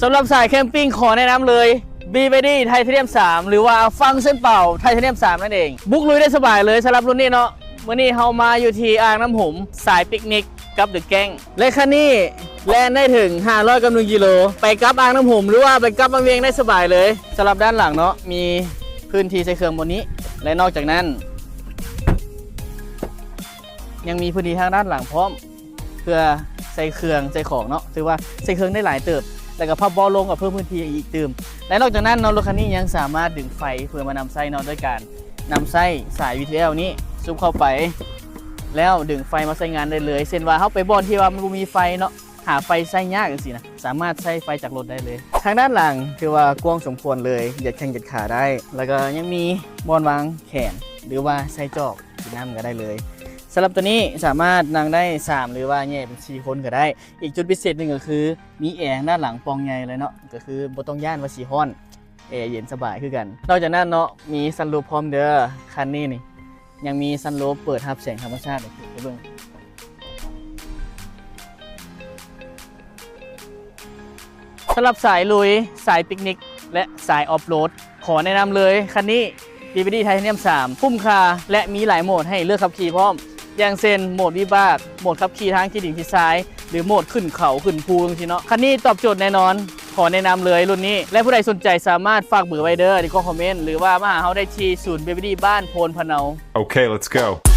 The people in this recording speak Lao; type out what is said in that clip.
ສຳລັບສາຍແຄມປິງ ຂໍແນະນຳເລີຍ ບີວາຍດີ ໄທເທນຽມສາມ ຫຼືວ່າຟັງຊັນເປົ່າ ໄທເທນຽມສາມ ນັ້ນເອງ. ບຸກລຸຍໄດ້ສະບາຍເລີຍສຳລັບລຸ້ນນີ້ເນາະ. ມື້ນີ້ເຮົາມາຢູ່ທີ່ອ່າງນ້ຳຫົມ ສາຍປິກນິກກັບເດີແກ້ງ ແລະ ຄັນນີ້ແລ່ນໄດ້ເຖິງຫ້າຮ້ອຍກັບໜຶ່ງກິໂລ ໄປກັບອ່າງນ້ຳຫົມ ຫຼືວ່າໄປກັບວັງວຽງໄດ້ສະບາຍເລີຍ. ສຳລັບດ້ານຫຼັງເນາະ ມີພື້ນທີ່ໃສ່ເຄື່ອງບ່ອນນີ້ ແລະ ນອກຈາກນັ້ນ ຍັງມີພື້ນທີ່ທາງດ້ານຫຼັງພ້ອມ ເພື່ອໃສ່ເຄື່ອງໃສ່ຂອງເນາະ ຖືວ່າໃສ່ເຄື່ອງໄດ້ຫຼາຍເຕີບ ແລ້ວກໍພັບເບົາະລົງກໍເພີ່ມພື້ນທີ່ອີກຕື່ມ. ແລະ ນອກຈາກນັ້ນເນາະ ລົດຄັນນີ້ຍັງສາມາດດຶງໄຟເພື່ອມານຳໃຊ້ເນາະ ໂດຍການນຳໃຊ້ສາຍ ວີທີແອລ ນີ້ຊຸບເຂົ້າໄປ ແລ້ວດຶງໄຟມາໃຊ້ງານໄດ້ເລີຍ. ເຊັ່ນວ່າເຮົາໄປບ່ອນທີ່ວ່າມັນບໍ່ມີໄຟເນາະ ຫາໄຟໃຊ້ຍາກຈັ່ງຊີ້ນະ ສາມາດໃຊ້ໄຟຈາກລົດໄດ້ເລີຍ. ທາງດ້ານຫຼັງຖືວ່າກວ້າງສົມຄວນເລີຍ ຢຽດແຂ້ງຢຽດຂາໄດ້ ແລ້ວກໍຍັງມີບ່ອນວາງແຂນ ຫຼືວ່າໃສ່ຈອກກິນນ້ຳກໍໄດ້ເລີຍ. ສຳລັບໂຕນີ້ສາມາດນັ່ງໄດ້ສາມ ຫຼືວ່າແຍ່ເປັນສີ່ຄົນກໍໄດ້. ອີກຈຸດພິເສດໜຶ່ງກໍຄືມີແອທາງດ້ານຫຼັງປ່ອງໃຫຍ່ເລີຍເນາະ ກໍຄືບໍ່ຕ້ອງຢ້ານວ່າຊິຮ້ອນ ແອເຢັນສະບາຍຄືກັນ. ນອກຈາກນັ້ນເນາະ ມີຊັນຣູບພ້ອມເດີ. ຄັນນີ້ນີ້ຍັງມີຊັນຣູບເປີດຮັບແສງທຳມະຊາດໃຫ້ເບິ່ງ. ສຳລັບສາຍລຸຍ, ສາຍປິກນິກ ແລະ ສາຍອອຟໂຣດ ຂໍແນະນຳເລີຍ ຄັນນີ້ ບີວາຍດີ ໄທເທນຽມສາມ ຄຸ້ມຄ່າ ແລະ ມີຫຼາຍໂໝດໃຫ້ເລືອກຂັບຂີ່ພ້ອມ ຢ່າງເຊັ່ນ ໂໝດວິບາກ, ໂໝດຂັບຂີ່ທາງຂີ້ດິນຂີ້ຊາຍ ຫຼື ໂໝດຂຶ້ນເຂົາຂຶ້ນພູຈັ່ງຊີ້ເນາະ. ຄັນນີ້ຕອບໂຈດແນ່ນອນ. ຂໍແນະນຳເລີຍລຸ້ນນີ້ ແລະ ຜູ້ໃດສົນໃຈສາມາດຝາກເບີໄວ້ເດີໃນກ່ອງຄອມເມັນ ຫຼືວ່າມາຫາເຮົາໄດ້ທີ່ສູນ ບີວາຍດີ ບ້ານໂພນພະເນົາ. Okay, let's go.